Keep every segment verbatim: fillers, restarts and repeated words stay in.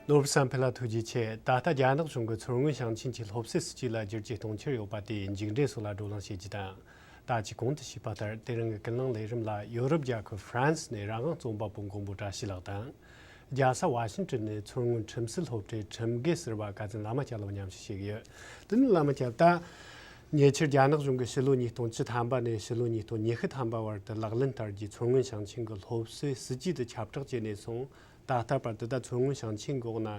ནོར་བུ་བསམ་འཕེལ་ལགས་ཐུགས་རྗེ་ཆེ། ད་ལྟ་རྒྱ་ནག་གཞུང་གིས་མཚོ་སྔོན་ཞིང་ཆེན་གྱི་སློབ་གསོའི་སྲིད་ཇུས་ལ་བསྒྱུར་བཅོས་གཏོང་འཆར་ཡོད་པ་དེའི་མཇུག་འབྲས་སོགས་ལ་བགྲོ་གླེང་བྱེད་རྒྱུ་དང་། ད་ཅི་གོང་དུ་ཞུས་པ་ལྟར་དེ་རིང་གི་ཀུན་གླེང་ལས་རིམ་ལ་ཡོ་རོབ་རྒྱལ་ཁབ་ཧྥ་རན་སི་ནས་རང་དབང་རྩོམ་པ་པོ་མགོན་པོ་བཀྲ་ཤིས་ལགས་དང་། རྒྱལ་ས་ཝ་ཤིང་ཏོན་ནས་མཚོ་སྔོན་ཁྲིམས་སྲིད་སློབ་གྲྭའི་ཁྲིམས་དགེ་ཟུར་པ་བཀའ་བཙུན་བླ་མ་སྐྱབས་ལགས་མཉམ་ཞུགས་བྱེད་ཀྱི་ཡོད། དེ་ནི་བླ་མ་སྐྱབས། ད་ཉེ་ཆར་རྒྱ་ནག་གཞུང་གིས་ཕྱི་ལོ་ཉིས་སྟོང་བཅུ་ཐམ་པ་ནས་ཕྱི་ལོ་ཉིས་སྟོང་ཉི་ཤུ་ཐམ་པ་བར་དུ་ལག་ལེན་བསྟར་རྒྱུའི་མཚོ་སྔོན་ཞིང་ཆེན་གྱི་སློབ་གསོའི་སྲིད་ཇུས་དེ་ཁྱབ་བསྒྲགས་བྱས་ནས་བཟུང་། ད་ལྟ་བར་དུ་ད་མཚོ་སྔོན་ཞིང་ཆེན་འོག་ན་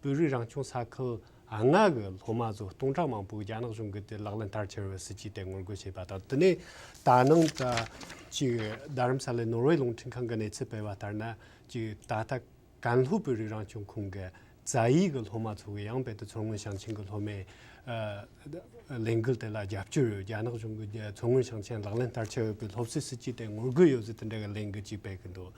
བོད་རིགས་རང་སྐྱོང་ས་ཁུལ་ལྔ་གི་སློབ་མ་ཚོ་སྟོང་ཕྲག་མང་པོས་རྒྱ་ནག་གཞུང་གིས་དེ་ལག་ལེན་བསྟར་འཆར་བའི་སྲིད་ཇུས་དེ་ངོ་རྒོལ་བྱས་པ་དང་། དེ་ནས་ད་ནང་ད་ཅིག་རྡ་རམ་ས་ལའི་ནོར་ཝེ་རླུང་འཕྲིན་ཁང་གི་གནས་ཚུལ་སྤེལ་བ་ལྟར་ན། ཅིག་ད་ལྟ་ཀན་ལྷོ་བོད་རིགས་རང་སྐྱོང་ཁུལ་གྱི་རྩ་ཡིག་གི་སློབ་མ་ཚོ་གིས་ཡང་རྦད་དེ་མཚོ་སྔོན་ཞིང་ཆེན་གྱི་སློབ་མའི་ཨ་ལས་འགུལ་དེ་ལ་རྒྱབ་སྐྱོར་ཡོད། རྒྱ་ནག་གཞུང་གིས་མཚོ་སྔོན་ཞིང་ཆེན་ལག་ལེན་བསྟར་འཆར་ཡོད་པའི་སློབ་གསོའི་སྲིད་ཇུས་དེ་ངོ་རྒོལ་ཡོད་ཟེར་དེ་འདྲ་གི་ལས་འགུལ་ཅིག་སྤེལ་གི་འདུག།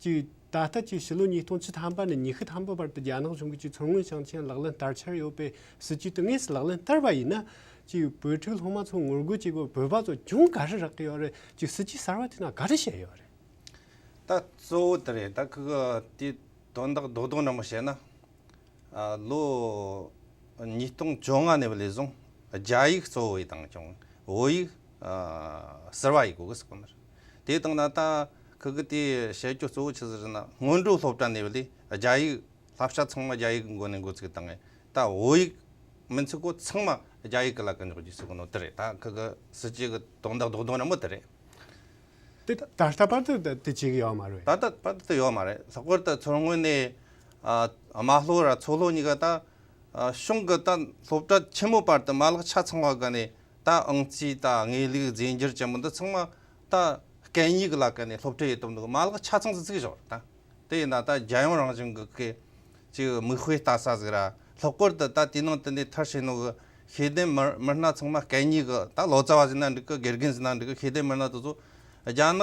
ཅིག་ད་ལྟ་ཅིག་ཕྱི་ལོ་ཉིས་སྟོང་བཅུ་ཐམ་པ་ནས་ཉི་ཤུ་ཐམ་པ་བར་དུ་རྒྱ་ནག་གཞུང་གིས་ཅིག་མཚོ་སྔོན་ཞིང་ཆེན་ལག་ལེན་བསྟར་འཆར་ཡོད་པའི་སྲིད་ཇུས་དེ་དངོས་སུ་ལག་ལེན་བསྟར་བ་ཡིན་ན། ཅིག་བོད་ཕྲུག་སློབ་མ་ཚོ་ངོ་རྒོལ་བྱེད་དགོས། བོད་པ་ཚོ་གྱོང་ག་རེ་རག་གི་ཡོད་རེད། ཅིག་སྲིད་ཇུས་གསར་བ་དེ་ནང་ག་རེ་བཤད་ཡོད་རེད། ད་གཙོ་བོ་དེ་རེད། ད་ཁི་གི་དེ་དོན་དག་རྡོག་རྡོག་འདྲ་མོ་བཤད་ན། ཨ་ལོ་ཉིས་སྟོང་བཅོ་ལྔ་ནས་བ་ལས་བཟུང་རྒྱ་ཡིག་གཙོ་བོ་ཡི་དང་ཀྱང་བོད་ཡིག་ཨ་ཟུར་བ་ཡི་གོ་གི་ཟེར་གོ་ནི་རེད། དེ་དང་ན་ད་ཁི་གི་དེ་བཤད་རྒྱུ་གཙོ་བོ་ཆི་ཟིག་རེད་ན། སྔོན་འགྲོ་སློབ་གྲྭ་ནས་བ་ལས་རྒྱ་ཡིག་བསླབ་བྱ་ཚང་མ་རྒྱ་ཡིག་གི་སྒོ་ནས་འགོ་ཚུགས་བཏང་ངས། ད་བོད་ཡིག་མི་ཚུགས་གོ་ཚང་མ་རྒྱ་ཡིག་གི་ལ་ཀ་འཇོག་རྒྱུ་ཟེར་གོ་ནོ་དེ་རེད། ད་ཁི་གི་སྲིད་ཇུས་གི་དོན་དག་རྡོག་རྡོག་འདྲ་མོ་དེ་རེད། དེ་ད་ད་ལྟ་བར་དུ་ད་དེ་བྱེད་ཀྱི་ཡོད་མ་རེད། ད་ལྟ་བར་དུ་དེ་ཡོད་མ་རེད། ལྷག་པར་དུ་མཚོ་སྔོན་ནས་ཨ་དམའ་སློབ་ར་མཚོ་སློབ་གཉིས་ཀ་ད་ཨ་གཞུང་གི་ད་སློབ་གྲྭ་ཆེན་མོ་བར་དུ་མ་ལག་ཆ་ཚང་བ་ག་ནས་ད་ཨང་རྩིས་ད་དངོས་ལུགས་རྫས་འགྱུར་ཅན་པོ་འདི་ཚང་མ་ད་སྐད་གཉིས་ཀྱི་ལ་ཀ་ནས་སློབ་ཁྲིད་ཡེད་ཐུབ་འདུག། མ་ལག་ཆ་ཚང་ཟིག་བཙུགས་བཞག་རེད་ད། དེ་ཡིན་ན་ད་རྒྱལ་ཡོངས་རང་བཞིན་གྱི་གི་ཅིག་མིག་དཔེ་ལྟ་ས་ཟིག་ར། ལྷག་པར་དུ་ད་དེ་ནང་དུ་ནས་མཐར་ཕྱིན་ནོ་གི་ཤེས་ལྡན་མི་མི་སྣ་ཚང་མ་སྐད་གཉིས་གི་ད་ལོ་ཙཱ་བ་ཟེར་ན་འགྲིག་གི། དགེ་རྒན་ཟེར་ན་འགྲིག་གི། ཤེས་ལྡན་མི་སྣ་དེ་ཚོ་རྒྱ་ནག་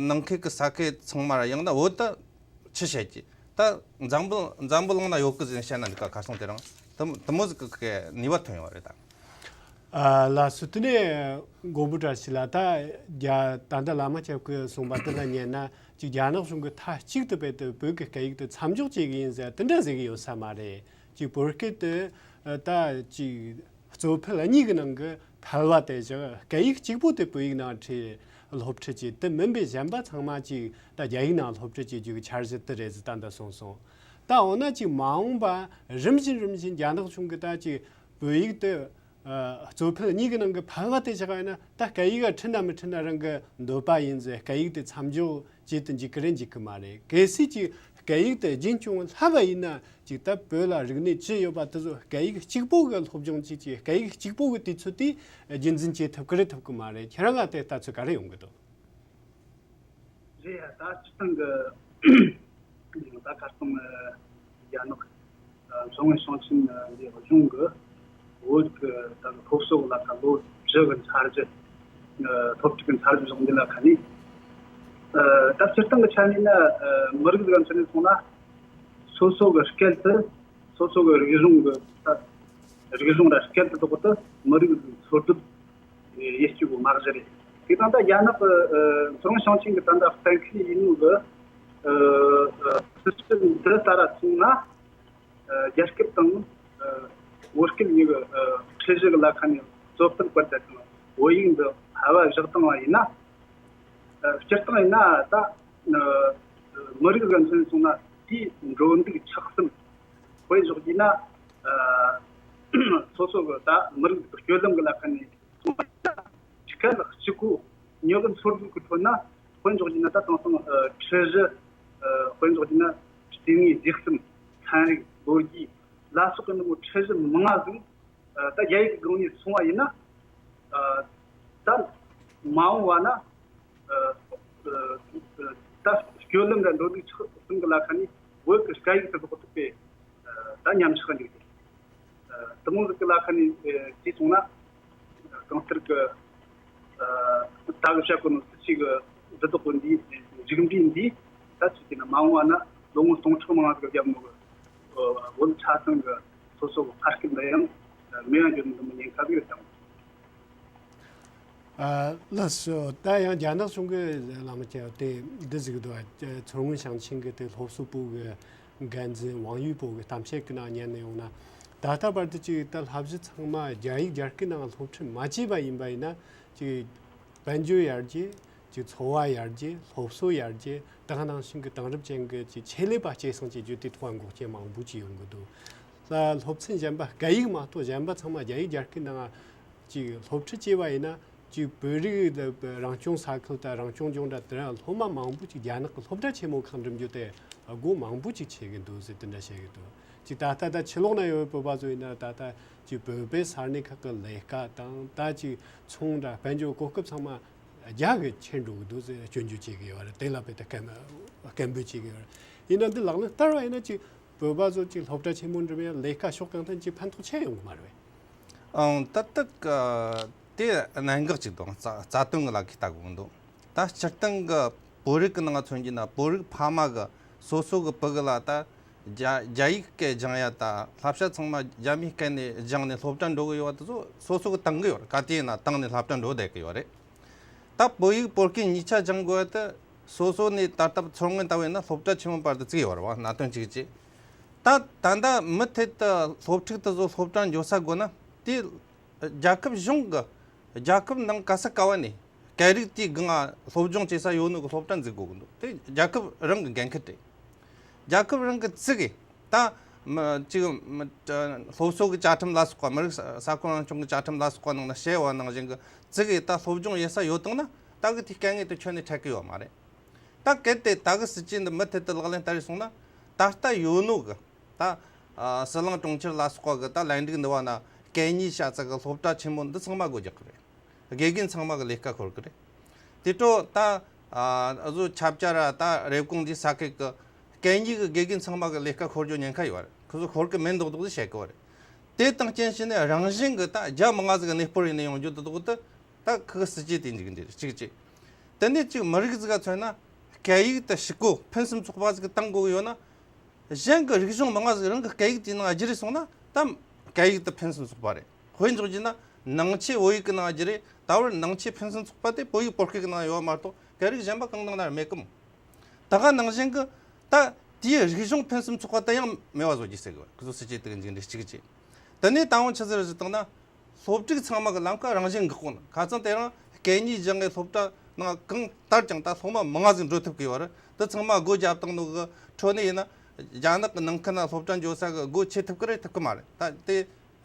ནང་ཁུལ་གི་ས་ཁུལ་ཚང་མ་ར་ཡང་ན་བོད་ད་ཆི་བཤད་ཀྱི། ད་འཛམ་བུ་འཛམ་བུ་གླིང་ན་ཡོད་གི་ཟེར་ནས་བཤད་ན་འགྲིག་ག། ཁ་སང་དེ་རིང་དེ་དེ་མོ་ཟིག་གི་གི་ནུས་པ་ཐོན་ཡོད་རེད་ད། ཨ་ལགས་སོ། དེ་ནས་མགོན་པོ་བཀྲ་ཤིས་ལགས། ད་རྒྱ་ད་ལྟ་བླ་མ་སྐྱབས་ཀྱིས་གསུངས་པ་དེ་ལ་ཉན་ན། ཅིག་རྒྱ་ནག་གཞུང་གིས་མཐའ་གཅིག་ཏུ་རྦད་དེ་བོད་ཀྱི་སྐད་ཡིག་དེ་མཚམས་འཇོག་བྱེད་ཀྱི་ཡིན་ཟེར་དེ་འདྲ་ཟེར་གྱི་ཡོད་ས་མ་རེད། ཅིག་བོད་སྐད་དེ་ཨ་ད་ཅིག་གཙོ་ཕལ་གཉིས་ཀྱི་ནང་གི་ཕལ་བ་དེ་བཞག། སྐད་ཡིག་གཅིག་པོ་དེ་བོད་ཡིག་ནང་ཁྲིད་སློབ་ཁྲིད་བྱས། དེ་མིན་པའི་གཞན་པ་ཚང་མ་ཅིག་ད་རྒྱ་ཡིག་ནང་སློབ་ཁྲིད་བྱེད་རྒྱུ་གི་འཆར་གཞི་དེ་རེད་ཟེར་ད་འདི་གསུངས་སོང་། ད་འོ་ན་ཅིག་མ་འོངས་པ་རིམ་བཞིན་རིམ་བཞིན་རྒྱ་ནག་གཞུང་གིས་ད་ཅིག་བོད་ཡིག་དེ་ཨ་གཙོ་ཕལ་གཉིས་ཀྱི་ནང་གི་ཕལ་བ་དེ་བཞག་ཡིན་ན། ད་སྐད་ཡིག་ཁྲིད་ན་མི་ཁྲིད་ན་རང་གི་འདོད་པ་ཡིན་ཟེར། སྐད་ཡིག་དེ་མཚམས་འཇོག་བྱེད་དུ་འཇུག་གི་རེད་འཇུག་གི་མ་རེད། གལ་སྲིད་ཅིག་སྐད་ཡིག་དེ་རྒྱུན་སྐྱོང་ལྷབ་པ་ཡིན་ན། ཅིག་ད་བོད་ལ་རིག་གནས་ཅི་ཡོད་པ་དེ་ཚོ་སྐད་ཡིག་གཅིག་པོ་གི་སློབ་སྦྱོང་བྱེད་ཀྱི། སྐད་ཡིག་གཅིག་པོ་གི་དུས་ཚོད་དེ་རྒྱུན་འཛིན་བྱེད་ཐུབ་ཀྱི་རེད་ཐུབ་ཀྱི་མ་རེད། ཁྱེད་རང་ལ་དེ་ལྟ་ཚུལ་ག་རེ་ཡོང་གི་འདུག། རེད་ཡ། ད་སྤྱིར་བཏང་གི་ད་ཁ་སང་རྒྱ་ནག་མཚོ་སྔོན་ཞིང་ཆེན་འདི་གཞུང་གི་བོད་ཀྱི་ད་སློབ་གསོ་ལ་ད་ལོ་བཅུ་གི་འཆར་གཞི། སློབ་ཁྲིད་ཀྱི་འཆར་གཞི་བཟུང་འདི་ལ་ཁ་ནས། ད་སྤྱིར་བཏང་གི་ཆ་ནས་ན་མི་རིགས་ཟིག་མཚོན་ནས་སོང་ན། སོ་སོ་གི་སྐད་དུ། སོ་སོ་གི་རིག་གཞུང་གི་ད་རིག་གཞུང་ར་སྐད་དུ་ཐོག་ཏུ་མི་རིགས་ཀྱི་འཚོ་སྡོད་ཡེ་ཤུ་གི་མ་གཞི་རེད། དེ་དང་ད་རྒྱ་ནག་གི་མཚོ་སྔོན་ཞིང་ཆེན་གྱི་ད་ལྟ་གཏན་འཁེལ་ཡིན་ནོ་གི་སྲིད་ཇུས་འདི་ལྟར་སོང་ན། རྒྱ་སྐད་དང་བོད་སྐད་གཉིས་ཀྱི་ཁྲིད་གཞི་གི་ལ་ཁ་ནས་གཙོ་དཔོན་བཀོད་དེ་དང་བོད་ཡིག་འདི་ཕལ་བ་བཞག་བཏང་བ་ཡིན་ན། སྤྱིར་བཏང་ཡིན་ན་ད་མི་རིགས་ཀྱི་མཚོན་སོང་ན་དེའི་འགྲོ་འདུག་ཆགས་སེམས། དཔེ་འཇོག་རྒྱུ་ན་སོ་སོ་གི་ད་མི་རིགས་ཀྱི་སྤྱོད་ལམ་གྱི་ལ་ཁ་ནས་སྐད་གཅིག་གོ་ཉོ་གི་འཚོ་སྡོད་ཀྱི་ཁྲོད་ན། དཔེ་འཇོག་རྒྱུ་ན་ད་དེང་སང་ཁྲིད་གཞི། དཔེ་འཇོག་རྒྱུ་ན་སྐྱེ་དངོས་རྗེས་གསུམ། ཚན་རིག་ལོ་རྒྱུས་ལ་སོགས་ཀྱི་འདི་མོ་ཁྲིད་གཞི་མང་ང་ཟིག་ད་རྒྱ་ཡིག་གི་སྒང་ནས་སོང་བ་ཡིན་ན། ད་མ་འོངས་པ་ན། ད་སྤྱོད་ལམ་འདྲ་འགྲོ་འདུག་ཆགས་སེམས་ཀྱི་ལ་ཁ་ནས་བོད་ཀྱི་སྐད་ཡིག་དེ་ལོག་ཐུབ་པའི་ད་ཉམས་ཆག་འདུག་སྟེ། དེ་མོ་ཟིག་གི་ལ་ཁ་ནས་བྱས་སོང་ན། གང་ལྟར་གྱི་ད་གི་བཤད་གོ་ནོ་སྲིད་ཇུས་ཀྱི་འདི་དག་གི་འདིའི་མཇུག་འབྲས་འདིས་ད་ཚུལ་གྱི་ན་མ་འོངས་པ་ན་ལོ་ངོ་སྟོང་ཕྲག་མང་ཟིག་བརྒྱབ་ནོ་གི་བོད་ཆ་ཚང་གི་སོ་སོ་གི་ཕ་སྐད་ལ་ཡང་མེ་ཡང་འགྱུར་ནི་འདི་མོ་ཉེན་ཁ་ཟིག་ཡོད་དམ། ཨ་ལགས་སོ། ད་ཡང་རྒྱ་ནག་གཞུང་གི་ལམ་གྱི་དེ་འདི་ཟིག་འདུག། མཚོ་སྔོན་ཞིང་ཆེན་གྱི་དེ་སློབ་གསོ་པུའུ་གི་ འགན་འཛིན་ཝང་ཡུས་པོ་གི་གཏམ་བཤད་ཀྱི་ནང་ཉན་ནས་ཡོང་ན། ད་ལྟ་བར་དུ་ཅིག་ད་བསླབ་གཞི་ཚང་མ་རྒྱ་ཡིག་རྒྱ་སྐད་ནང་སློབ་ཁྲིད་མ་བྱས་པ་ཡིན་པ་ཡིན་ན། ཅིག་དཔལ་འབྱོར་ཡར་རྒྱས། ཅིག་འཚོ་བ་ཡར་རྒྱས། སློབ་གསོ་ཡར་རྒྱས། དེ་ག་ནང་བཞིན་གྱི་དེང་རབས་ཅན་གྱི་ཅིག་ཆེད་ལས་པ་སྐྱེད་སྲིང་བྱེད་རྒྱུ་དེ་ཐོག་འགོག་རྐྱེན་མང་པོ་ཅིག་ཡོང་གི་འདུག། ད་སློབ་ཚན་གཞན་པ་སྐད་ཡིག་མ་གཏོགས་གཞན་པ་ཚང་མ་རྒྱ་ཡིག་རྒྱ་སྐད་ནང་ཅིག་སློབ་ཁྲིད་བྱས་པ་ཡིན་ན། ཅིག་བོད་རིགས་དེ་རང་སྐྱོང་ས་ཁུལ་དང་རང་སྐྱོང་ལྗོངས་འདྲ་དེ་རང་སློབ་མ་མང་པོ་ཅིག་རྒྱ་ནག་གི་སློབ་གྲྭ་ཆེན་མོ་ཁག་འགྲིམ་རྒྱུ་དེ་སྒོ་མང་པོ་ཅིག་ཕྱེ་གི་འདུག་ཟེར་དེ་འདྲ་བཤད་གི་འདུག། ཅིག་ད་ལྟ་ད་ཕྱི་ལོགས་ན་ཡོད་བོད་པ་ཚོ་ཡིན་ན། ད་ལྟ་ཅིག་བོད་པའི་ས་གནས་ཁག་གི་ལས་ཀ་དང་། ད་ཅིག་ཚོང་འདྲ་དཔལ་འབྱོར་གོ་སྐབས་ཚང་མ་རྒྱ་གི་ཁྱེར་འགྲོ་གི་འདུག་ཟེར་སྐྱོན་བརྗོད་བྱེད་གི་ཡོད་རེད། དེ་ལ་དཔེ་ད་སྐད་སྐད་འབོད་བྱེད་གི་ཡོད་རེད། ཡིན་ན་འདི་ལག་ལེན་བསྟར་བ་ཡིན་ན། ཅིག་བོད་པ་ཚོ་ཅིག་སློབ་གྲྭ་ཆེན་མོ་འགྲིམ་ཡ་ལས་ཀ་ཕྱོགས་གང་ཐད་ཅིག་ཕན་ཐོགས་ཆེ་ཡོང་གི་མ་རེད། ཨང་། ད་ལྟ་གི་དེ་གནད་འགག་ཅིག་དང་རྩ་རྩ་དོན་གི་ལ་གི་ལྟ་དགོས་འདུག། ད་སྤྱིར་བཏང་གི་བོད་རིགས་གི་ནང་མཚོན་གྱི་ན། བོད་རིགས་ཕ་མ་གི་སོ་སོ་གི་བུ་གི་ལ་ད་རྒྱ་རྒྱ་ཡིག་སྐད་སྦྱང་ཡ། ད་བསླབ་བྱ་ཚང་མ་རྒྱ་མིའི་སྐད་ནས་སྦྱངས་ནས་སློབ་གྲྭ་འགྲོ་གི་ཡོད་པ་དེ་ཚོ་སོ་སོ་གི་བཏང་གི་ཡོད་རེད། ག་དུས་ཡིན་ན་བཏང་ནས་སློབ་གྲྭ་འགྲོ་བསྡད་གི་ཡོད་རེད། ད་བོད་ཡིག་བོད་སྐད་གཉིས་ཆ་སྦྱང་དགོས་ཡ་དེ་སོ་སོ་ནས་ད་ལྟ་མཚོ་སྔོན་ལྟ་བུ་ཡིན་ན་སློབ་གྲྭ་ཆེན་མོ་བར་དུ་བརྩིས་ཡོད་རེད་བ། གནད་དོན་གཅིག་བྱས། ད་ད་ལྟ་མུ་མཐུད་དུ་སློབ་ཕྲུག་དེ་ཚོ་སློབ་གྲྭ་འགྱོ་ས་དགོས་ན། དེ་རྒྱལ་ཁབ་གཞུང་གི་རྒྱལ་ཁབ་ནང་ག་ས་ག་བ་ནས་སྐད་རིགས་དེའི་སྒང་སློབ་སྦྱོང་བྱེད་ས་ཡོད་ནོ་གི་སློབ་གྲྭ་འཛུགས་དགོས་ཀྱི་འདུག། དེ་རྒྱལ་ཁབ་རང་གི་འགན་འཁྲི་རེད། རྒྱལ་ཁབ་རང་གི་བརྩི་གི། ད་མི་གཅིག་མི་སློབ་གསོ་གི་བཅའ་ཁྲིམས་ལ་སོགས་པ། མི་རིགས་ས་ས་ཁོངས་རང་སྐྱོང་གི་བཅའ་ཁྲིམས་ལ་སོགས་པ་ནང་ན་བཤད་པ་ནང་བཞིན་གི་བརྩི་གི། ད་སློབ་སྦྱོང་ཡེད་ས་ཡོད་བཏང་ན་ད་གི་དེའི་དཀའ་ངལ་དེ་ཁྱོན་ནས་འཕྲད་གི་ཡོད་མ་རེད། ད་གལ་ཏེ་ད་གི་སྲིད་ཇུས་འདི་མུ་མཐུད་དུ་ལག་ལེན་བསྟར་ཡི་སོང་ན། ད་ལྟ་ཡོད་ནོ་གི་ད་ཨ་ཟི་ལིང་གྲོང་ཁྱེར་ལ་སོགས་པ་གི་ད་ལན་ཀྲིག་འདི་བ་ན་སྐད་གཉིས་བྱ་ཚ་གི་སློབ་གྲྭ་ཆེན་མོ་འདི་ཚང་མ་སྒོ་རྒྱག་གི་རེད། དགེ་རྒན་ཚང་མ་གི་ལས་ཀ་ཤོར་གི་རེད། དེ་འཕྲོ་ད་ཨ་བཟོ་ཁྱབ་རྒྱ་ར་ད་རེབ་གོང་འདི་ས་ཁུལ་གི་སྐད་གཉིས་གི་དགེ་རྒན་ཚང་མ་གི་ལས་ཀ་ཤོར་རྒྱུ་ཉེན་ཁ་ཡོད་རེད། ཁོ་ཚོ་ཤོར་གི་མིན་མདོག་མདོག་དེ་བཤད་གི་བ་རེད། དེ་དང་རྐྱེན་བྱས་ནས་རང་བཞིན་གི་ད་རྒྱ་མི་ང་ཟིག་གནས་སྤོར་ཡིན་ནས་ཡོང་རྒྱུ་འདི་དོག་ཏུ། ད་ཁུ་གི་སྲིད་ཇུས་དེ་འཇིག་འདི་རེད། གཅིག་བྱས། དེ་ནས་གཅིག་མི་རིགས་ཟིག་ག་མཚོན་ན་སྐད་ཡིག་དེ་ཕྱུག་པོ་ཕུན་སུམ་ཚོགས་པ་ཟིག་གི་བཏང་དགོས་གི་ཡོད་ན། གཞན་གི་རིག་གཞུང་མང་ང་ཟིག་རང་གི་སྐད་ཡིག་དེའི་ནང་བསྒྱུར་རེ་སོང་ན་ད་སྐད་ཡིག་དེ་ཕུན་སུམ་ཚོགས་པ་རེད། དཔེ་འཇོག་རྒྱུ་ན་ནང་ཆོས་བོད་ཡིག་གི་ནང་བསྒྱུར་རེ། ད་བར་ནང་ཆོས་ཕུན་སུམ་ཚོགས་པ་དེ་བོད་ཡིག་བོད་སྐད་གི་ནང་ཡོད་མ་གཏོགས་སྐད་རིགས་གཞན་པ་གང་དང་ན་མེད་གི་མོ། ད་ག་ནང་བཞིན་གི་ད་དེའི་རིག་གཞུང་ཕུན་སུམ་ཚོགས་པ་དེ་ཡང་མེད་པ་བཟོ་རྒྱུ་ཟེར་གི་བ། ཁུ་ཚོ་སྲིད་ཇུས་དེ་གི་འཇིག་འདི་གཅིག་བྱས། དེ་ནས་ད་འོང་ཆི་ཟིག་རེད་ཟེར་བཏང་ན། སློབ་ཕྲུག་ཚང་མ་གི་ལམ་ཁ་རང་བཞིན་འགག་གོ་ན། ཁ་སང་དེ་རིང་སྐད་གཉིས་སྦྱང་གི་སློབ་གྲྭ་ནང་གང་ལྟར་ཀྱང་ད་སློབ་མ་མང་ང་ཟིག་འགྲོ་ཐུབ་གི་ཡོད་རེད། དེ་ཚང་མ་སྒོ་བརྒྱབ་བཏང་ནོ་གི་འཕྲོ་ནས་ཡིན་ན། རྒྱ་ནག་གི་ནང་ཁུལ་ན་སློབ་གྲྭ་འགྱོ་ས་གི་སྒོ་ཕྱེ་ཐུབ་གི་རེད་ཐུབ་གི་མ་རེད། ད་དེ་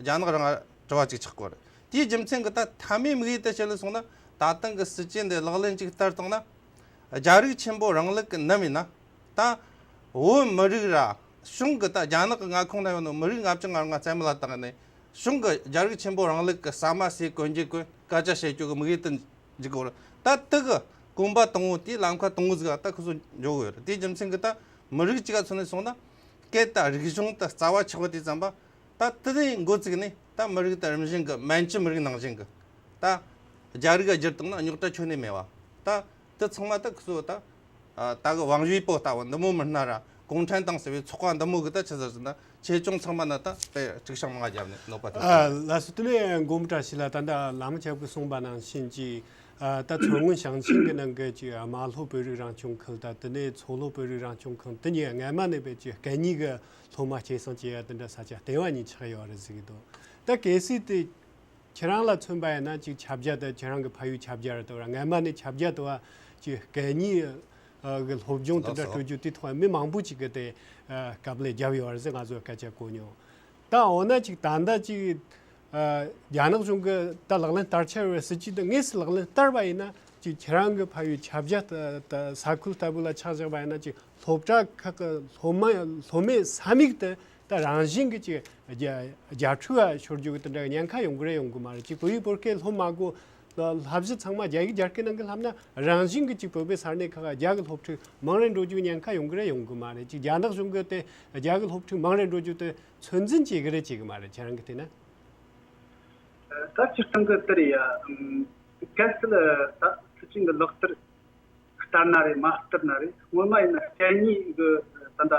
རྒྱ་ནག་རང་དྲི་བ་ཅིག་ཆགས་གི་རེད། དེའི་རྒྱུ་མཚན་གི་ད་མཐའ་མའི་དམིགས་ཡུལ་དེ་ཆི་ལ་སོང་ན། ད་ཐེངས་གི་སྲིད་ཇུས་འདི་ལག་ལེན་ཅིག་བསྟར་བཏང་ན། རྒྱ་རིགས་ཆེན་པོ་རིང་ལུགས་ཀྱི་ནམ་ཡིན་ན། ད་བོད་མི་རིགས་ར་གཞུང་གི་ད་རྒྱ་ནག་གི་མངའ་ཁོངས་ན་ཡོད་ནོ་མི་རིགས་ལྔ་བཅུ་ང་ལྔ་རྩ་མེད་ལ་བཏང་ནས། གཞུང་གི་རྒྱ་རིགས་ཆེན་པོ་རིང་ལུགས་ཀྱི་ཟ་མ་ཟོས་གོན་རྒྱུ་གོན་སྐད་ཆ་བཤད་རྒྱུ་གི་དམིགས་ཡུལ་དུ་འཇུག་གོ་ར། ད་དེ་གི་གོམ་པ་དང་པོ་དེའི་ལམ་ཁ་དང་པོ་ཟིག་ད་ཁོ་ཚོ་འགྱོ་གི་ཡོད་རེད། དེའི་རྒྱུ་མཚན་གི་ད་མི་རིགས་གཅིག་ག་མཚོན་ནས་སོང་ན། སྐད་དང་རིག་གཞུང་དང་རྩ་བ་ཆགས་པ་དེ་ཙམ་པ། ད་དེ་ནས་འགོ་བཙུགས་ནས་ད་མི་རིགས་དང་རིམ་བཞིན་གི་མན་ཇུ་མི་རིགས་ནང་བཞིན་གི་ད་རྒྱ་རིགས་ལ་བསྒྱུར་བཏང་ན་རྙོག་དྲ་ཁྱོན་ནས་མེད་པ། ད་དེ་ཚང་མ་ད་ཁོ་ཚོ་ད་ད་གི་ཝང་ཝུའེ་པོ་ལྟ་བུ་འདི་མོ་མི་སྣ་ར་གུང་ཁྲན་ཏང་ཟེར་བའི་ཚོགས་པ་འདི་མོ་གི་ད་ཆི་ཟེར་ཟེར་ན། ཆེ་ཆུང་ཚང་མ་ན་ད་དཔེ་དཀྲུག་ཤིང་མང་བ་བརྒྱབ་ནས་གནོད་པ་ཐེབས། ཨ། ལགས་སོ། དེ་ནས་མགོན་པོ་བཀྲ་ཤིས་ལགས། ད་ལྟ་བླ་མ་ཁྱེད་ཀྱིས་གསུངས་པ་ནང་བཞིན་གྱི། ཨ། ད་མཚོ་སྔོན་ཞིང་ཆེན་གྱི་ནང་གི་ཅིག་རྨ་ལྷོ་བོད་རིགས་རང་སྐྱོང་ཁུལ་དང་། དེ་ནས་མཚོ་ལྷོ་བོད་རིགས་རང་སྐྱོང་ཁུལ། དེ་གཉིས་སྔ་མ་ནས་བས་ཅིག་སྐད་གཉིས་ཀྱི་སློབ་མ་སྐྱེད་སྲིང་བྱེད་ཡ་དེ་འདྲ་ས་ཆ་ལྟེ་བ་གཉིས་ཆགས་ཡོད་རེད་ཟེར་གྱི་འདུག། ད་གལ་སྲིད་དེ་ཁྱེད་རང་ལ་མཚོན་པ་ཡིན་ན། ཅིག་ཁྱབ་རྒྱ་དེ་ཁྱེད་རང་གི་ཕ་ཡུལ་ཁྱབ་རྒྱ་རེད་དོ་ར། སྔ་མ་ནས་ཁྱབ་རྒྱ་དེ་བ་ཅིག་སྐད་གཉིས་ཨ་གི་སློབ་སྦྱོང་དེ་འདྲ་ལགས་སོ། སྤྲོད་རྒྱུ་དེ་ཐོག་མི་མང་པོ་ཅིག་གི་དེ་ཨ་དཀའ་ལས་བརྒྱབ་ཡོད་རེད་ཟེར་ང་ཚོས་སྐད་ཆ་གོ་མྱོང་། ད་འོ་ན་ཅིག་ད་ལྟ་ཅིག་ཨ་རྒྱ་ནག་གཞུང་གི་ད་ལག་ལེན་བསྟར་འཆར་བའི་སྲིད་ཇུས་དེ་དངོས་སུ་ལག་ལེན་བསྟར་བ་ཡིན་ན། ཅིག་ཁྱེད་རང་གི་ཕ་ཡུལ་ཁྱབ་རྒྱ་ད་ད་ས་ཁུལ་ལྟ་བུ་ལ་ཆ་བཞག་པ་ཡིན་ན། ཅིག་སློབ་གྲྭ་ཁག་གི་སློབ་མ་སློབ་མའི་ས་མིག་དེ་ད་རང་བཞིན་གྱི་ཅིག་རྒྱ་རྒྱ་ཕྲུག་ལ་ཤོར་རྒྱུ་གི་དེ་འདྲ་གི་ཉེན་ཁ་ཡོང་གི་རེད་ཡོང་གི་མ་རེད། ཅིག་བོད་ཡིག་བོད་སྐད་སློབ་མ་དགོས། བསླབ་གཞི་ཚང་མ་རྒྱ་ཡིག་རྒྱ་སྐད་ནང་གི་བསླབ་ན། རང་བཞིན་གྱི་ཅིག་བོད་པའི་ས་གནས་ཁག་རྒྱ་གི་སློབ་ཕྲུག་མང་རེ་འགྲོ་རྒྱུ་ཉེན་ཁ་ཡོང་གི་རེད་ཡོང་གི་མ་རེད། ཅིག་རྒྱ་ནག་གཞུང་གིས་དེ་རྒྱ་གི་སློབ་ཕྲུག་མང་རེ་འགྲོ་རྒྱུ་དེ་ཚོད་འཛིན་བྱེད་གི་རེད་བྱེད་གི་མ་རེད། ཁྱེད་རང་གི་བལྟས་ན། ད་སྤྱིར་བཏང་གི་དེ་རེད་ཡ། གལ་སྲིད་ད་སྲིད་ཇུས་འདི་ལག་བསྟར་བསྟར་ན་རེད། མ་བསྟར་ན་རེད། སྔོན་མ་ཡིན་ན་སྐད་གཉིས་གི་ད་ལྟ་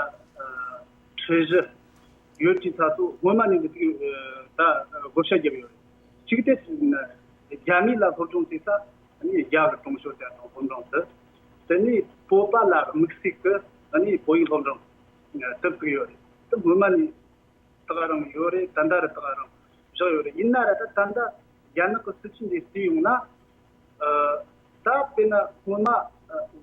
ཁྲིད་གཞི་ཡོད་ཀྱི་ས་ཚོ་སྔོན་མ་ནས་འདི་དུས་ད་བགོ་བཤའ་བརྒྱབ་ཡོད་རེད། གཅིག་དེ་ཡིན་ན་རྒྱ་མི་ལ་སློབ་སྦྱོང་བྱེད་ས་ནི་རྒྱ་གི་ཀྲུང་ཞོ་ཅན་དང་སློབ་འབྲིང་དུ། དེ་ནས་བོད་པ་ལ་དམིགས་བསལ་གྱི་ནི་བོད་ཡིག་སློབ་འབྲིང་ དེབ་ཟིག་ཡོད་རེད། དེ་སྔོན་མ་ནས་ད་ག་རང་ཡོད་རེད། ད་ལྟ་ར་ད་ག་རང་བཞག་ཡོད་རེད། ཡིན་ན་ར་ད་ད་ལྟ་རྒྱ་ནག་གི་སྲིད་བྱུས་འདི་བལྟས་ཡོང་ན། ཨ། ད་དཔེར་ན་སྔོན་མ་ཨ་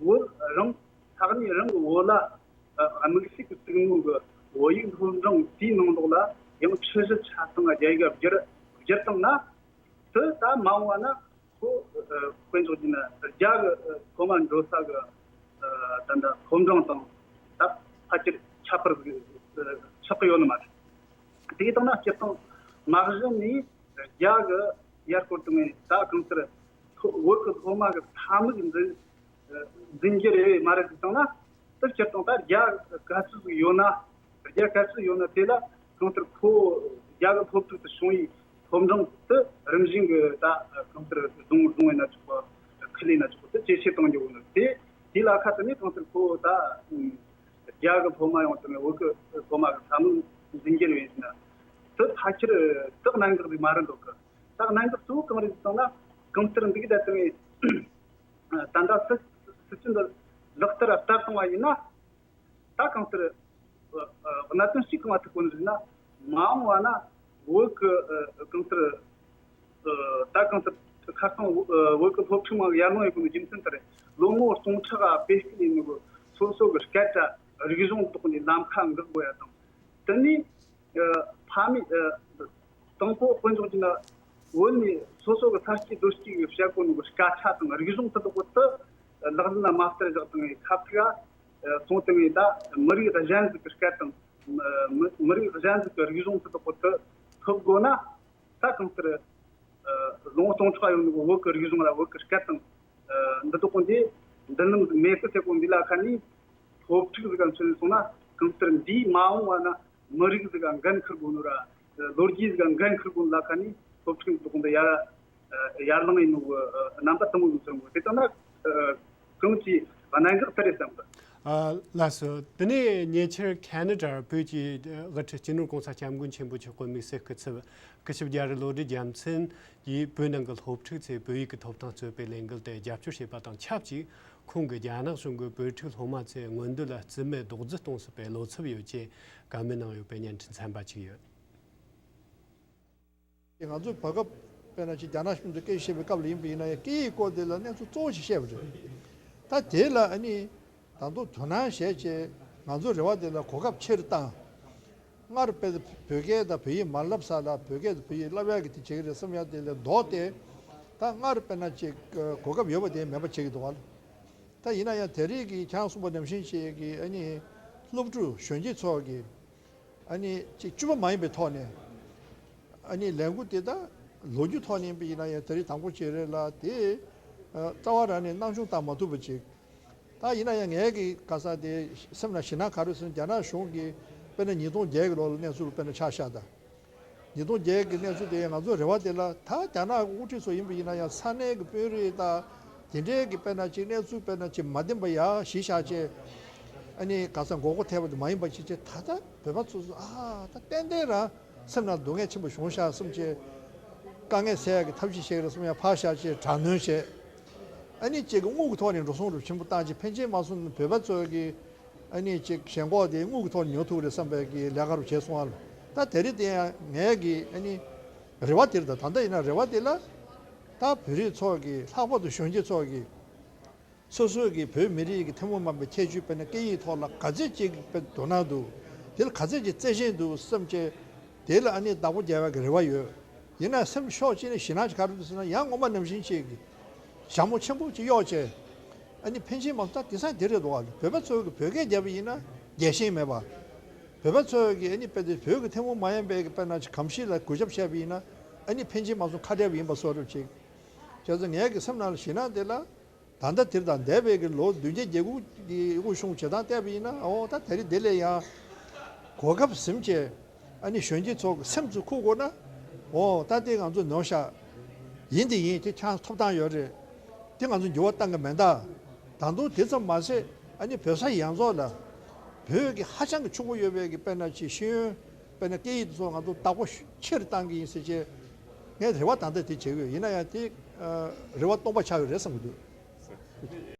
བོད་རང་ས་གནས་རང་གི་བོད་ལ་ཨ་དམིགས་བསལ་གྱི་བཙུགས་ནོ་གི་བོད་ཡིག་སློབ་འབྲིང་དེའི་ནང་ལོགས་ལ་ཡང་ཁྲི་བཞི་ཆ་ཚང་རྒྱ་ཡིག་བསྒྱུར་བསྒྱུར་བཏང་ན། དེ་ད་མ་འོངས་པ་ན་ཁོ་ཨ་དཔེ་འཇོག་རྒྱུ་ན་རྒྱ་གི་ཨ་སློབ་མ་འགྲོ་ས་གི་ཨ་ད་ལྟ་སློབ་འབྲིང་དང་ད་ཕལ་ཆེར་ཁྱད་པར་ཨ་ཆགས་ཀྱི་ཡོད་ནི་མ་རེད། དེ་ལྟར་ན་སྤྱིར་བཏང་མ་གཞི་ནས་རྒྱ་གི་ཡར་སྐོར་དུ་ངས་ད་གང་ལྟར་ཐོ་བོད་ཀྱི་སློབ་མ་གི་ཐ་མིག་འཛིན་འཛིན་རྒྱུ་རེད་མ་རེད་ཟེར་བཏང་ན། དེ་སྤྱིར་བཏང་ད་རྒྱ་ག་ཚོད་ཟིག་ཡོད་ན། རྒྱ་ག་ཚོད་ཡོད་ན་དེ་ལ་གང་ལྟར་ཁོ་རྒྱ་གི་སློབ་ཕྲུག་ཏུ་བྱུང་བའི་སློབ་འབྲིང་དེ་རིམ་བཞིན་གྱི་ད་གང་ལྟར་རྫོང་རྫོང་ཡིན་ན་ཆོག་པ། ཁུལ་ཡིན་ན་ཆོག་པ་དེ་ཇེ་ཆེ་གཏོང་རྒྱུ་ཡོད་ནི་དེ། དེ་ལ་ཁ་ཐུག་ནས་གང་ལྟར་ཁོ་ད་རྒྱ་གི་སློབ་མ་ཡོང་དུས་ནས་བོད་ཀྱི་སློབ་མ་གི་ཐ་མིག་འཛིན་རྒྱུ་ཡིན་ན། དེ་ཕལ་ཆེར་དེ་གནད་འགག་ཅིག་མ་རེད་འདུག་གི། ད་གནད་འགག་གཙོ་བོ་གང་རེད་ཟེར་ན། གང་ལྟར་འདི་གི་ད་དེ་ནས་ད་ལྟ་སྲིད་སྲིད་བྱུས་འདི་ལག་བསྟར་བསྟར་བཏང་བ་ཡིན་ན། ད་གང་ལྟར་ཨ་ཨ་གནད་དོན་གཅིག་གང་ལ་ཐུག་གོ་ནི་རེད་ན། མ་འོངས་པ་ན་བོད་ཀྱི་ཨ་གང་ལྟར་ཨ་ད་གང་ལྟར་ཁ་སང་ཨ་བོད་ཀྱི་སློབ་ཕྲུག་མང་ཡར་ལངས་ཡོད་གོ་ནི་རྒྱུ་མཚན་དེ་རེད། ལོ་ངོ་སྟོང་ཕྲག་ག་བེད་སྤྱོད་ཡིན་ནོ་གི་སོ་སོ་གི་སྐད་ཆ་རིག་གཞུང་ཐོག་ནས་ལམ་ཁ་འགག་དགོས་ཡ་དང་། དེ་ནས་ཨ་ཕ་མས་ཨ་དང་པོ་དཔེ་འཇོག་རྒྱུ་ན། བོད་ནས་སོ་སོ་གི་ས་སྐྱེས་རྡོ་སྐྱེས་ཀྱི་བཤད་གོ་ནོ་གི་སྐད་ཆ་དང་རིག་གཞུང་དེ་དག་པོ་དེ་ལག་ལེན་ལ་མ་བསྟར་བཞག་དང་ངས་ཁ་ཐུག་ཨ་སོང་དེ་ངས་ད་མི་རིགས་གཞན་ཟིག་གི་སྐད་དང་། མི་མི་རིགས་གཞན་ཟིག་གི་རིག་གཞུང་དེ་དག་པོ་དེ་ཐོབ་དགོས་ན། ད་གང་ལྟར་ཨ་ལོ་ངོ་སྟོང་ཕྲག་ཡོད་ནོ་གི་བོད་ཀྱི་རིག་གཞུང་ལ་བོད་ཀྱི་སྐད་དང་ཨ་འདི་དག་པོ་འདི་འདི་ནམ་ཟིག་མེད་གི་ཟེར་གོ་འདི་ལ་ཁ་ནས་སློབ་ཕྲུག་ཟིག་ག་མཚོན་ནས་སོང་ན། གང་ལྟར་འདིའི་མ་འོངས་པ་ན་མི་རིགས་ཟིག་ག་འགན་འཁུར་དགོས་ནོ་ར། ལོ་རྒྱུས་ཟིག་ག་འགན་འཁུར་དགོས་ལ་ཁ་ནས་སློབ་ཕྲུག་འདི་དག་འདི་ཡར་ཡར་ལངས་ཡིན་ནོ་གི་རྣམ་པ་དེ་མོ་ཟིག་མཚོན་གོ། དེ་ལྟ་ན་གང་ཅིའི་གནད་འགག་དེ་རེད་བསམ་གི། ཨ་ལགས་སོ། དེ་ནས་ཉེ་ཆར་ཁ་ན་ཌར་བོད་ཀྱི་དབུ་ཁྲིད་སྤྱི་ནོར་༸གོང་ས་༸སྐྱབས་མགོན་ཆེན་པོ་མཆོག་གི་དམིགས་བསལ་སྐུ་ཚབ་སྐུ་ཞབས་རྒྱ་རི་བློ་གྲོས་རྒྱལ་མཚན་གྱིས་བོད་ནང་གི་སློབ་ཕྲུག་ཚོས་བོད་ཡིག་གི་ཐོབ་ཐང་རྩོད་པའི་ལས་འགུལ་དེ་རྒྱབ་སྐྱོར་བྱས་པ་དང་ཆབས་ཅིག་ཁོང་གིས་རྒྱ་ནག་གཞུང་གིས་བོད་ཕྲུག་སློབ་མ་ཚོའི་མངོན་འདོད་ལ་རྩིས་མེད་རྡོག་རྫིས་གཏོང་སྲིད་པའི་བློ་འཚབ་ཡོད་ཅེས་བཀའ་མོལ་གནང་ཡོད་པའི་བརྙན་འཕྲིན་ཚན་པ་ཅིག་ཡོད། ང་ཚོས་བར་སྐབས་དཔེར་ན་ཅིག་རྒྱ་ནག་གཞུང་དུ་སྐད་ཆ་བཤད་པའི་སྐབས་ལ་ཡིན་པ་ཡིན་ན་ཡང་སྐད་ཡིག་སྐོར་དེ་ལ་གནས་ཚུལ་གཙོ་བོ་ཞིག་བཤད་པ་རེད། ད་དེ་ལ་ཨ་ནི་ད་དུང་དོ་སྣང་བྱས་བྱས་ང་ཚོའི་རེ་བ་དེ་ལ་གོ་སྐབས་ཆེ་རུ་བཏང་། སྔར་དཔེ་བོད་སྐད་དང་བོད་ཡིག་མ་བསླབ་ས་ལ་བོད་སྐད་དང་བོད་ཡིག་བསླབ་ཡག་གི་དེ་བྱེད་ཀྱི་རེད་བསམ་ཡག་དེ་ལས་ལྡོག་སྟེ། ད་སྔར་དཔེར་ན་ཅིག་གོ་སྐབས་ཡོད་པ་དེ་མེད་པ་བྱེད་ཀྱི་འདུག་བ། ད་ཡིན་ན་ཡང་དེ་རིང་གི་ཁྱེད་རང་གསུངས་པ་ནང་བཞིན་ཅིག་གི་ཨ་ནི་སློབ་ཕྲུག་གཞོན་སྐྱེས་ཚོ་གི་ཨ་ནི་ཅིག་བཅུ་པ་མ་ཡིན་པའི་ཐོག་ནས་ཨ་ནི་ལས་འགུལ་དེ་ད་ལོ་རྒྱུས་ཐོག་ནས་ཡིན་པ་ཡིན་ན་ཡང་དེ་རིང་དང་པོ་ཅིག་རེད་ལ། དེ་རྩ་བ་རང་ནས་སྣང་ཆུང་བཏང་མ་ཐུབ་པ་ཅིག་ད་ཡིན་ན་ཡང་ངའི་གི་ག་ས་དེ་སེམས་ལ་ཞེད་སྣང་ག་རེ་ཟེར་ན། རྒྱ་ནག་གཞུང་གིས་དཔེར་ན་ཉིས་སྟོང་བརྒྱད་གི་ལོ་ལ་གནས་ཚུལ་དཔེར་ན་ཆ་བཞག་ད། ཉིས་སྟོང་བརྒྱད་ཀྱི་གནས་ཚུལ་དེ་ང་ཚོ་རེ་བ་དེ་ལ་ད་རྒྱ་ནག་གི་དབུ་ཁྲིད་ཚོ་ཡིན་པ་ཡིན་ན་ཡང་ས་གནས་ཀྱི་དཔོན་རིགས་དང་དེ་འདྲའི་གི་དཔེར་ན་ཅིག་གནས་ཚུལ་དཔེར་ན་ཅིག་མ་བདེན་པ་ཡར་གཞི་བཞག་བྱས་ཨ་ནི་ག་ས་མགོ་སྐོར་ཐེབས་པ་དེ་མ་ཡིན་པ་ཅིག་བྱས། ད་ལྟ་བོད་པ་ཚོ་ཚོ་ཨ་ད་ཏན་ཏན་རང་སེམས་ནང་སྡུག་བསྔལ་ཆེན་པོ་བྱུང་ཤག་བསམ་བྱས། དཀའ་ངལ་སེལ་ཡག་གི་ཐབས་ཤེས་བྱེད་ཀྱི་རེད་བསམ་ཡང་ཕར་བཞག་བྱས་དྲག་གནོན་བྱས། ཨ་ནི་ཅིག་གི་དངུལ་གྱི་ཐོག་ནས་འགྲོ་སོང་རུ་ཆེན་པོ་བཏང་བྱས་ཕན་ཆད་མ་སོང་ན་བོད་པ་ཚོ་གི་ཨ་ནི་ཅིག་ཞེན་ཁོག་དེ་དངུལ་གྱི་ཐོག་ནས་ཉོ་ཐུབ་རེད་བསམ་པའི་གི་ལས་ཀ་རུ་བྱས་སོང་ཨ་ལ། ད་དེ་རིང་དེ་ཡང་ངའི་གི་ཨ་ནི་རེ་བ་དེ་རེད། ད་ད་ལྟ་ཡིན་ན་རེ་བ་དེ་ལ་ད་བོད་རིགས་ཚོ་གི་ལྷག་པར་དུ་གཞོན་སྐྱེས་ཚོ་གི་སོ་སོའི་གི་བོད་མི་རིགས་ཀྱི་ཐུན་མོང་མ་ཡིན་པའི་ཁྱད་ཆོས་དཔེར་ན་སྐད་ཡིག་ཐོག་ལ་ག་ཚད་ཅིག་དཔེ་དོ་སྣང་འདུག་དེ་ལ་ག་ཚད་ཅིག་བརྩེ་ཞེན་འདུག་བསམ་བྱས། དེ་ལ་ཨ་ནི་བདག་པོ་རྒྱག་པའི་གི་རེ་བ་ཡོད། ཡིན་ན་སེམས་ཤོག་ཅིག་ནས་ཞེད་སྣང་ཅིག་ག་རེ་འདུག་ཟེར་ན། ཡང་སྔོན་མ་ནང་བཞིན་ཅིག་གི་ཞྭ་མོ་ཆེན་པོ་ཅིག་གཡོགས་བྱས། ཨ་ནི་ཕན་ཆད་མ་ད་དེང་སང་དེ་རེད་འདུག་བ། བོད་པ་ཚོ་གི་བོད་སྐད་རྒྱབ་པ་ཡིན་ན་རྒྱལ་ཞེན་མེད་པ། བོད་པ་ཚོ་གི་ཨ་ནི་དཔེ་དེ་བོད་ཀྱི་ཐུན་མོང་མ་ཡིན་པའི་གི་དཔེར་ན་ཅིག་གོམས་གཤིས་ལ་གུས་ཞབས་བྱས་པ་ཡིན་ན་ཨ་ནི་ཕན་ཆད་མ་སོང་ཁ་བྲལ་བ་ཡིན་པ་བཟོ་འདྲ་ཅིག་བྱས་ཙང་ངའི་གི་སེམས་ནང་ལ་ཞེད་སྣང་དེ་ལ། ད་ལྟ་དེར་དང་འདས་པའི་གི་ལོ་བདུན་བརྒྱད་བརྒྱད་དགུ་གི་དབུ་བྱུང་བྱེད་སྟངས་བལྟས་པ་ཡིན་ན། ཨོ་ད་དེ་རིང་དེ་ལས་ཡང་གོ་སྐབས་ཟིན་བྱས་ཨ་ནི་གཞོན་སྐྱེས་ཚོ་གི་སེམས་ཚུར་ཁུག་དགོས་ན། ཨོ་ད་དེ་ང་ཚོ་ནོར་ཤག་ཡིན་དེ་ཡིན། དེ་ཆགས་ཐོབ་ཐང་ཡོད་རེད། དེ་ང་ཚོ་འགྱུར་བ་གཏང་གི་མེད་ད། ད་དུང་དེ་ཙམ་མ་ཟད་ཨ་ནི་བོད་ས་ཡོངས་རྫོགས་ལ་བོད་ཀྱི་ཧ་ཅང་གི་ཕྱུག་པོ་ཡོད་པའི་གི་དཔེར་ན་ཅིག་ཤེས་ཡོན་དཔེར་ན་སྐད་ཡིག་དེ་ཚོ་ང་ཚོ་བདག་པོ་ཆེ་རུ་གཏང་གི་ཡིན་ཟེར་བྱས་ངས་རེ་བ་ད་ལྟ་དེ་བྱེད་ཀྱི་ཡོད། ཡིན་ན་ཡང་དེ་རེ་བ་སྟོང་པ་ཆགས་ཡོད་རེད་བསམ་གྱི་འདུག